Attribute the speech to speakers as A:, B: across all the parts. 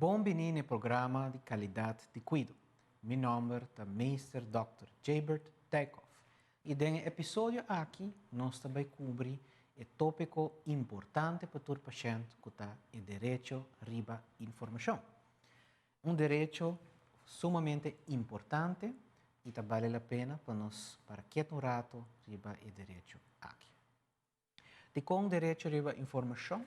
A: Bon bini na programa di Calidad di Cuido. Mi nomber ta Meester Dr. Jabert Dijkhoff. Y den e episodio aki nos ta bay cubri e topico importante pa tur pashent, cu ta e derecho riba informacion. Un derecho sumamente importante y ta bale la pena pa nos para keto un rato riba e derecho aki. Dicon derecho riba informacion?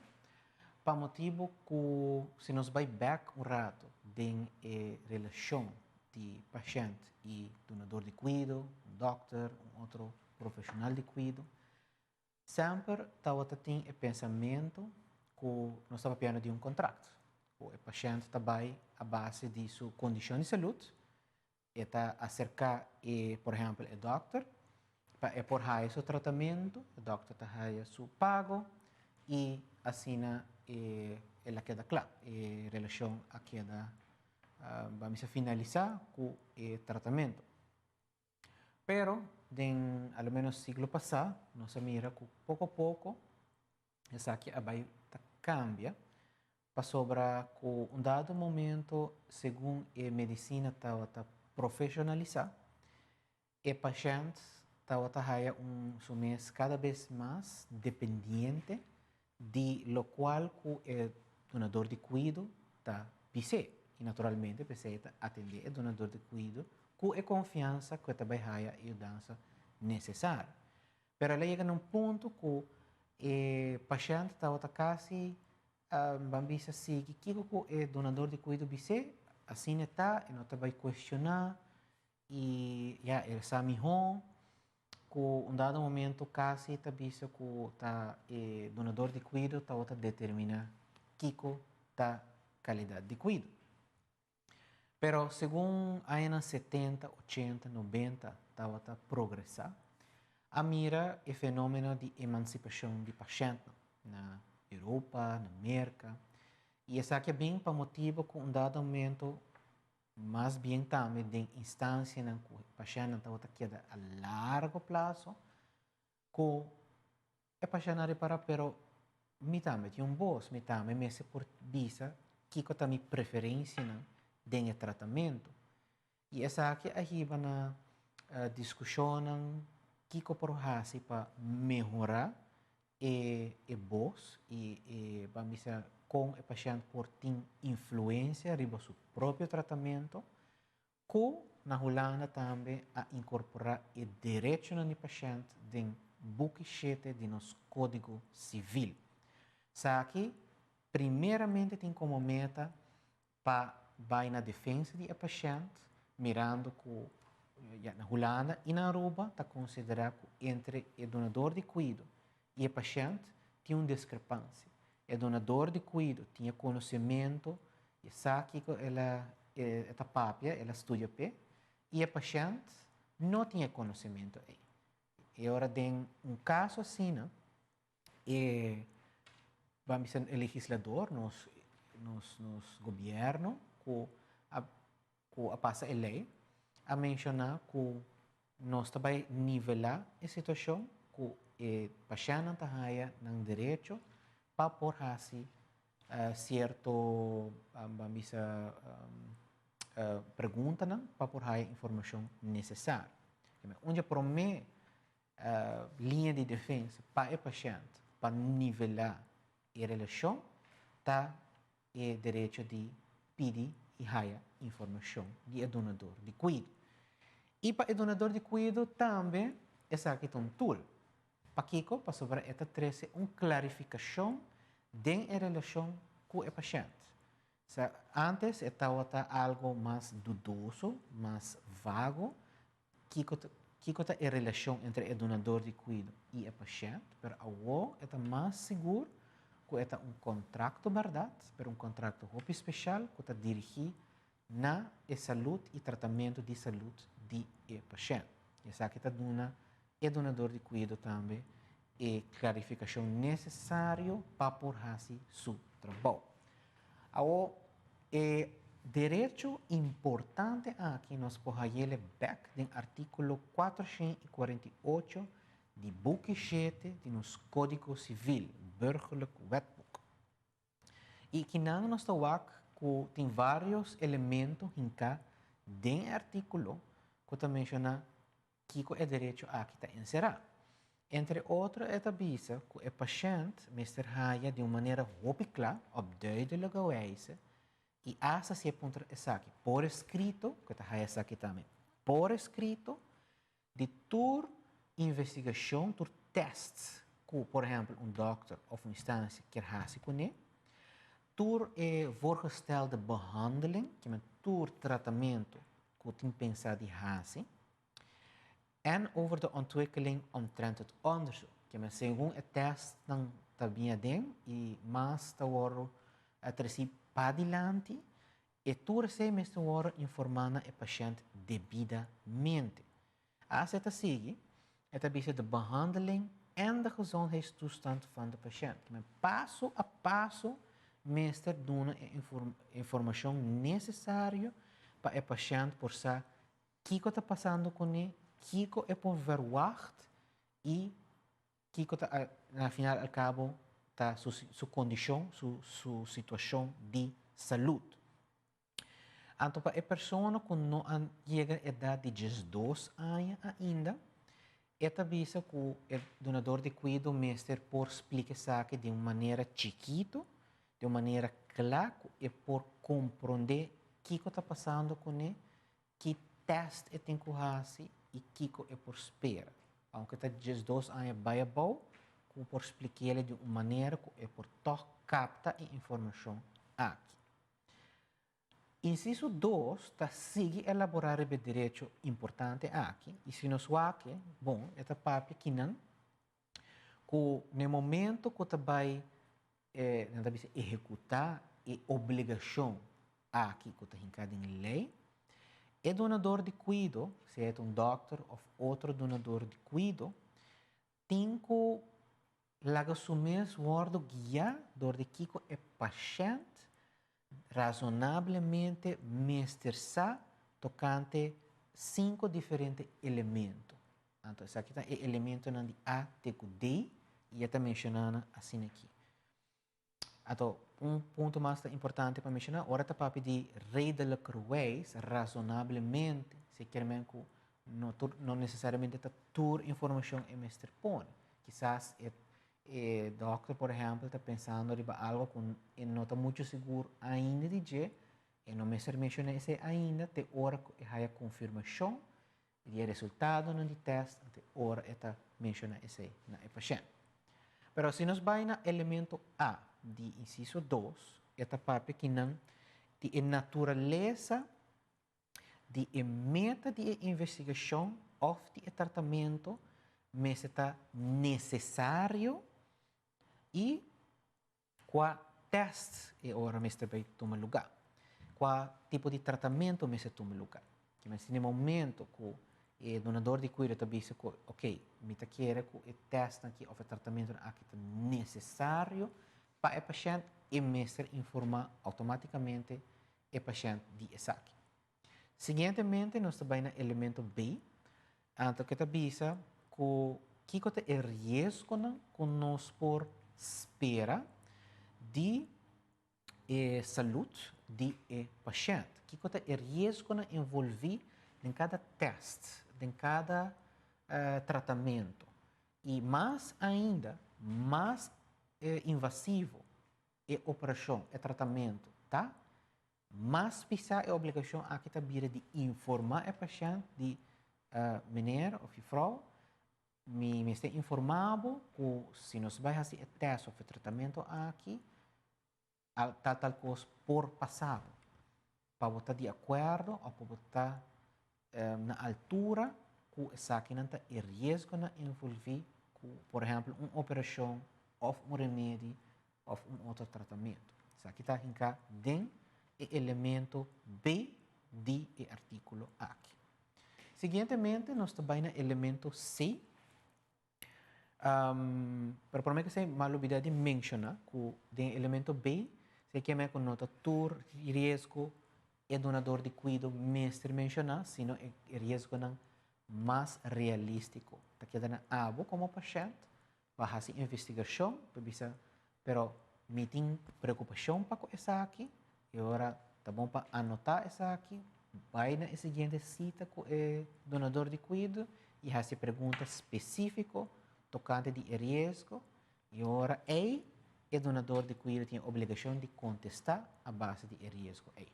A: Pa motibo cu si nos bay back un rato den e relacion di pashent y dunador di cuido, un dokter, un otro profesional di cuido, semper tawata tin e pensamento cu nos ta papiando di un contract. Cu e pashent ta bay a base di su condicion di salud, e ta acerca e, por ehempel, e dokter, pa e por haya su tratamento, e dokter ta haya su pago y asina el a keda cla. E relacion a keda, ban bisa, finalisa cu e tratamento. Pero, den al menos siglo pasa, nos a mira cu poco a poco esaki a bay ta cambia, pasobra cu un dado momento, segun e medicina tawata profesionalisa, e pashent tawata haya un su mes cada bes mas dependiente di locual cu e dunador di cuido ta bis'é. Y naturalmente p'esei ta atende e dunador di cuido cu e confiansa cu e ta bay haya e yudansa necesario. Pero el a yega na un punto cu e pashent tawata casi, ban bisa, sigui kico cu e dunador di cuido bis'é, asina e ta, e no ta bay cuestiona y ya e sa miho, cu un dado momento casi ta bisa cu ta e dunador di cuido tawata determina kico ta calidad di cuido. Pero segun añanan 70, 80, 90 tawata progresa, a mira e fenomeno di emancipacion di pashentnan na Europa, na Merca, y esaki a bin pa motibo cu un dado momento, mas bien tambe den instancianan cu pashentnan tawata keda a largo plazo, cu e pashentnan repara: pero mi tambe tin un bos, mi tambe mester por bisa kico ta mi preferencianan den e tratamento. Y esaki a hiba na discusionnan kico por haci pa mehora e bos y e, ban bisa, con e pashent por tin influencia riba su propio tratamento, cu na Hulanda tambe a incorpora e derechonan di pashent den buki 7 di nos Codigo Civil. Esaki primeramente tin como meta pa bay na defensa di e pashent, mirando cu ya, na Hulanda y na Aruba ta considera cu entre e dunador di cuido y e pashent tin un discrepancia. E dunador di cuido tin conocimento y sa kico el a ta papia, el a studia p'e, y e pashent no tin conocimento ey. Y ora den un caso asina, ban bisa, e legislador, nos gobierno, cu a pasa e ley, a menciona cu nos ta bay nivela e situacion cu e pashentnan ta haya nan derecho pa por haci cierto, ban bisa, preguntanan pa por haya informacion necesario. Unda prome liña di defensa pa e pashent pa nivela e relacion ta e derecho di pidi y haya informacion di e dunador di cuido. Y pa e dunador di cuido tambe esaki ta un tool. Pakico? Pasobra e ta trece un clarificacion den e relacion cu e pashent. Sea, antes tabata algo mas dudoso, mas vago, kico ta e relacion entre e dunador di cuido y e pashent, pero awor ta mas sigur cu ta un contrato, berdad, pero un contrato hopi special cu ta dirigi na e salud y tratamento di salud di e pashent. Esaki ta duna e dunador di cuido tambe e clarificacion necesario pa por haci su trabou. Awor, e derecho importante aki nos por hay'e back den articulo 448 di buki 7 di nos Codigo Civil, Burgerlijk Wetboek. Y akinan nos ta wak ku tin vários elemento hinká den e artíkulo ku ta menshoná kiko e derecho aki ta enserá. Entre otro e ta bisa ku e pashènt mester haya di un manera hopi kla, op duidelijke wijze, i asta si e puntra esaki por eskrito, ku e ta haya esaki tambe por eskrito, di tur investigashon, tur tèst ku por ehèmpel un dòkter òf un instansia kier hasi kuné, tur e voorgestelde behandeling, ke men tur tratamentu ku tin pensá di hasi, en over de ontwikkeling omtrent het onderzoek. Ke men segun e tèstnan ta bini aden i mas ta wòrdu tresí padilanti, E tur esei mester wòrdu informá na e pashènt debidamente. As e ta sigui, e ta bisa de behandeling en de gezondheidstoestand van de pashènt. Kimen paso a paso mester duna e informashon nesesario pa e pashènt por sa kiko ta pasando kuné, kiko e por verwagt i Kiko ta na final al cabo ta su su condicion, su su situacion di salud. Anto pa e persona cu no a yega edad di 12 aña ainda, e ta bisa cu e dunador di cuido mester por splica esaki di un manera chikito, di un manera cla cu e por compronde kico ta pasando cune, Ki tèst e tin ku hasi i kiko e por spera? Aunke ta 12 aña bai abou, ku por splik'é di un manera ku e por tòg kapta e informashon aki. Insiso 2 ta sigui elaborá riba e derecho importante aki i si nos wak e, bon, e ta papia kinan ku na e momento ku ta bai e nan ta bisa ehekutá e obligashon aki ku ta hinká den lei, e dunador di kuido, sea e ta un dòkter òf otro dunador di kuido, tin ku laga su mes wòrdu guiá dor di kiko e pashènt razonablemente mester sa tokante sinku diferente elemento. Anto esaki ta e elementonan di A te ku D i e ta menshoná nan asina aki. Anto un punto mas ta importante pa menshoná, ora ta papia di redelijkerwijs, razonablemente, se kier men ku no tur, no nesesariamente ta tur informashon e mester pone. Kisas e E dokter, por ehempel, ta pensando riba algo ku e no ta mucho sigur ainda di dje, e no mester menshoná esei ainda te ora ku e haya konfirmashon di e resultadonan di tèst, te ora e ta menshoná esei na e pashènt. Pero si nos bai na elemento A di insiso 2, e ta papia kinan di e naturalesa di e meta di e investigashon òf di e tratamentu mester ta nesesario i kua tèst e ora mester bai tuma lugá, kua tipo di tratamentu mester tuma lugá. Kimen si na e momento ku e dunador di kuido ta bisa ku oke, mi ta kere ku e tèstnan aki òf e tratamentunan aki ta nesesario pa e pashènt, e mester informá outomátikamente e pashènt di esaki. Siguientemente nos ta bai na elemento B, anto ke ta bisa ku kiko ta e riesgonan ku nos por spera di e salud di e pashènt. Kiko ta e riesgonan envolví den kada tèst, den kada tratamentu. I mas ainda, mas invasivo e operashon, e tratamentu ta, mas pisá e obligashon aki ta bira di informá e pashènt di, Meneer òf jufrou, mi mester informá bo ku si nos bai hasi e tèst òf e tratamentu aki, tal tal kos por pasa bo. Pa bo ta di akuerdo òf pa bo ta na altura ku esakinan ta e riesgonan envolví ku, por ehèmpel, un operashon òf un remedi òf un otro tratamentu. Esaki ta hinká den e elemento B di e artíkulo aki. Siguientemente nos ta bai na elemento C. Pero promé ku esei mi a lubidá di menshoná ku den elemento B esei ke men ku no ta tur riesgo e dunador di kuido mester menshoná, sino e riesgonan mas realístiko. Ta keda na abo komo pashènt pa hasi investigashon pa bisa pero mi tin preokupashon pa ku esaki. I ora ta bon pa anotá esaki, bai na e siguiente sita ku e dunador di kuido i hasi pregunta spesífiko tokante di e riesgo. I ora ei e dunador di kuido tin e obligashon di kontestá a base di e riesgo ei.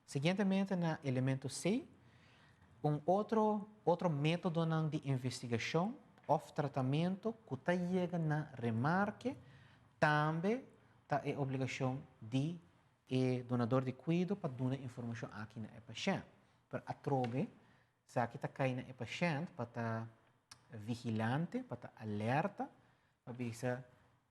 A: Siguientemente na elemento C, un otro otro métodonan di investigashon òf tratamentu ku ta yega na remarke tambe ta e obligashon di e dunador di kuido pa duna informashon aki na e pashènt. Pero atrobe esaki ta kai na e pashènt pa ta vigilante, pa ta alerta, pa bisa,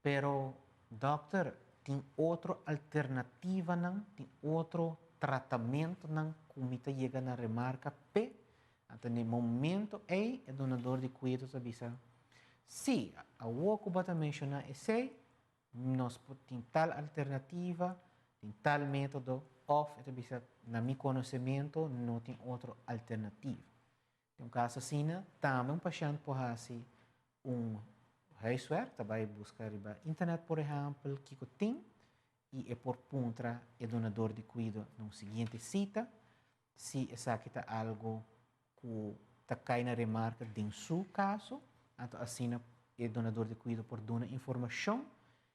A: Pero dòkter, tin otro alternativanan, tin otro tratamentonan ku mi ta yega na remarka p'e? Anto na e momento ei e dunador di kuido ta bisa, Sí, awor ku bo ta menshoná esei, nos por tin tal alternativa, tin tal método, òf e ta bisa, na mi konosementu no tin otro alternativa. Den un kaso asina, tambe un pashènt por hasi un huiswerk, ta bai buska riba internet por ehèmpel kiko tin i e por puntra e dunador di kuido na un siguiente sita si esaki ta algu ku ta kai na remarka den su kaso, anto asina e dunador di kuido por duna informashon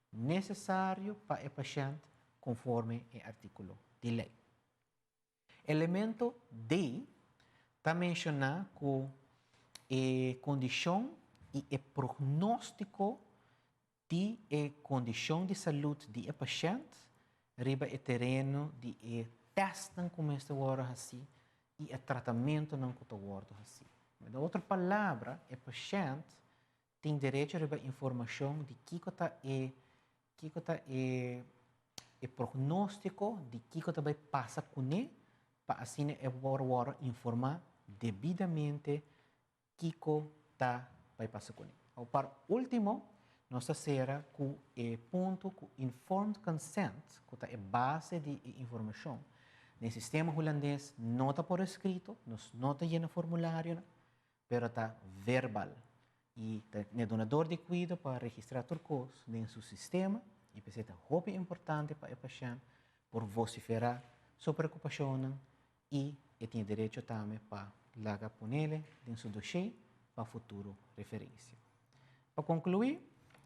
A: nesesario pa e pashènt konforme e artíkulo di lei. Elemento D ta menshoná ku e kondishon i e prognóstiko di e kondishon di salud di e pashènt riba e tereno di e tèstnan ku mester wòrdu hasí i e tratamentunan ku ta wòrdu hasí. Met otro palabra, e pashènt tin derecho riba informashon di kiko ta e kiko ta e e prognóstiko di kiko ta bai pasa kuné pa asina e por wòrdu informá debidamente kiko ta bai pasa kuné. Awor par último nos ta sera ku e punto ku informed consent ku ta e base di e informashon den sistema hulandes no ta por eskrito, nos no ta yena formularionan, pero ta verbal y ta n'e dunador di cuido pa registra tur cos den su sistema y p'esey ta hopi importante pa e pashent por vocifera su preocupacionnan y e tin e derecho tambe pa laga ponele den su dossier pa futuro referencia. Pa conclui,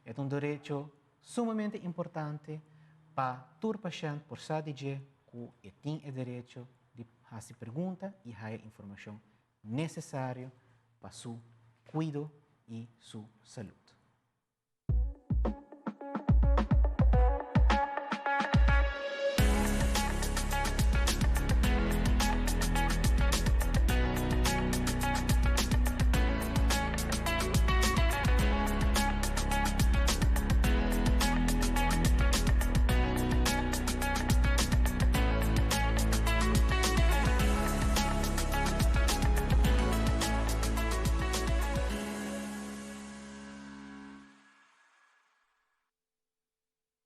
A: e ta un derecho sumamente importante pa tur pashent por sa di dje cu e tin e derecho di haci pregunta y haya informacion nesesario pa su kuido i su salú.